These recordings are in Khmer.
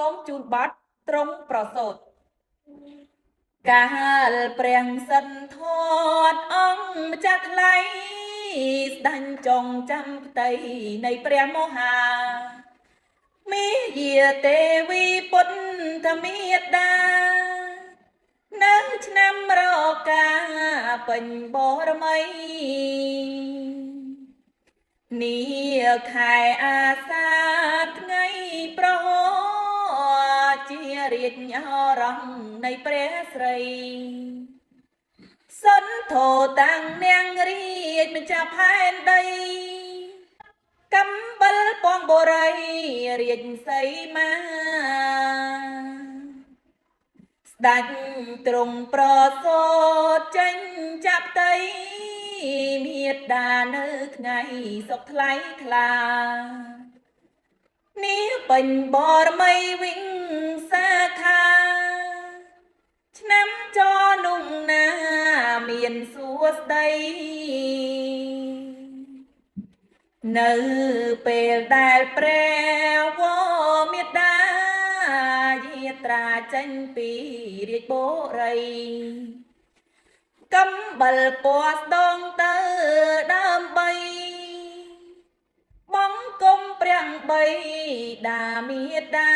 សូមជូនបទត្រង់ប្រសូតកាលព្រះសិទ្ធត្ថអង្គម្ចាស់ថ្លៃស្ដាញ់ចងចាំផ្ទៃនៃព្រះមហាមាយាទេវីពុទ្ធមេតានៅឆ្នាំរកាពេញបរមីនីខែអាសាថ្ងៃប្រហជារាជអរងនៃព្រះស្រីសន្ធោតាំងនាងរាជម្ចាស់ផែនដីកំបិលពងបរិយរាជសីមាស្ដាច់ទ្រង់ប្រសូតចេញចាប់ផ្ទៃមេត្តានៅថ្ងៃសុខថ្លៃថ្លានេះពេញបរមីវិញសាខាឆ្នាំចនុងណាមានសួស្តីនៅពេលដែលព្រះវមេតាយាត្រាចេញពីរាជបុរីកំបិលពណ៌ស្ដងទៅដើម្បីបង្គំព្រះបីតាមេតា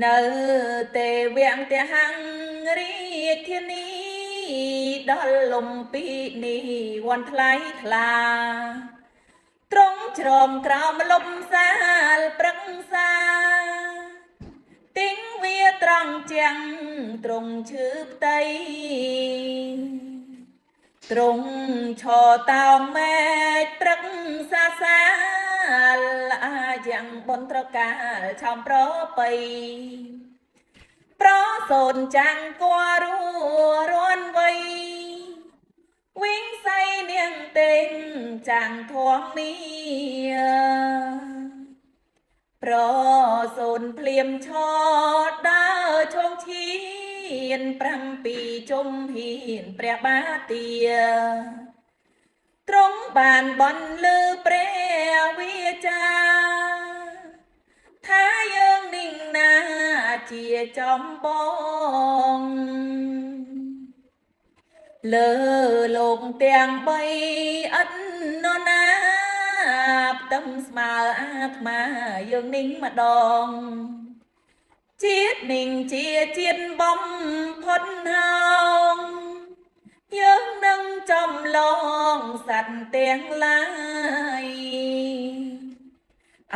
នៅទេវៈទហង្រាជធានីដល់លំពីនេះវ័នថ្លៃថ្លាត្រង់ជ្រងក្រោមលំសាលព្រឹក្សាទីងវាត្រង់ជាងត្រង់ឈឺផ្ទៃត្រង់ឈរតោងមែកព្រឹក្សាសាលអាយ៉ាងបនត្រកាលឆោមប្រពៃប្រសូនចាំងគួរួរាន់វៃវិញសៃនាងទេងចាំងធំមីប្រសូនភ្លាមឈរដើរឈងឈាន7ជុំហ៊ានព្រះបាទាទ្រង់បានបន់លើព្រះវាចាថាយើងនឹងណាជាចំបងលើលោកទាំងបីឥតនរណាផ្ទឹមស្មើអាត្មាយើងនឹងម្ដងជាតិនឹងជាជាតិបំផុតហោងយើងនឹងចំឡងសត្វទាំងឡាយ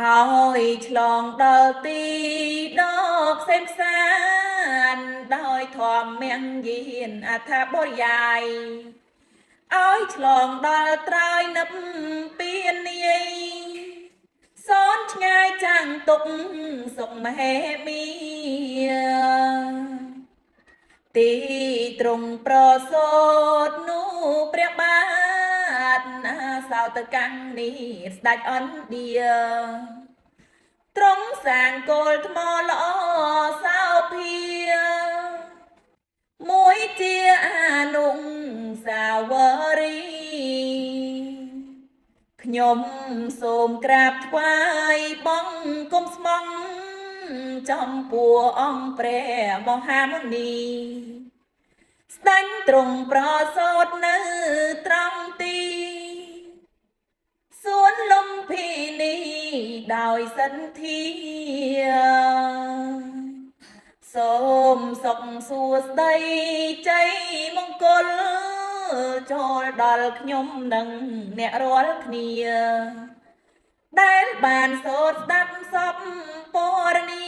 ឲ្យឆ្លងដល់ទីដកផ្សេងផ្សានដោយធម្មមយានអថាបរិយាយឲ្យឆ្លងដល់ត្រើយនឹពពៀននាយសនឆ្ងាយចាំងទុកសុខមហេមីទីទ្រង់ប្រសូតនោះព្រះបាទអាសោតកាំងនេះស្ដេចអនឌាទ្រង់សាងគោលថ្មល្អសោភាមួយជាអនុសាវរីយ៍ខ្ញុំសូមក្រាបថ្វាយបង្គំស្មងចំពោះអង្គព្រះមហាមុនីស្ដេចទ្រង់ប្រសូតនៅត្រង់ទីសួនលំភីនីដោយសិនធាសូមសុខសួស្តីជ័យមង្គលចូលដល់ខ្ញុំនិងអ្នករាល់គ្នាដែលបានសូត្រស្ដាប់សពពរនី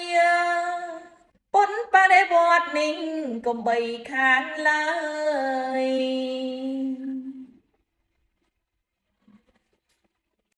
ពុនបដិវត្តនេះកុំបីខានឡើយ។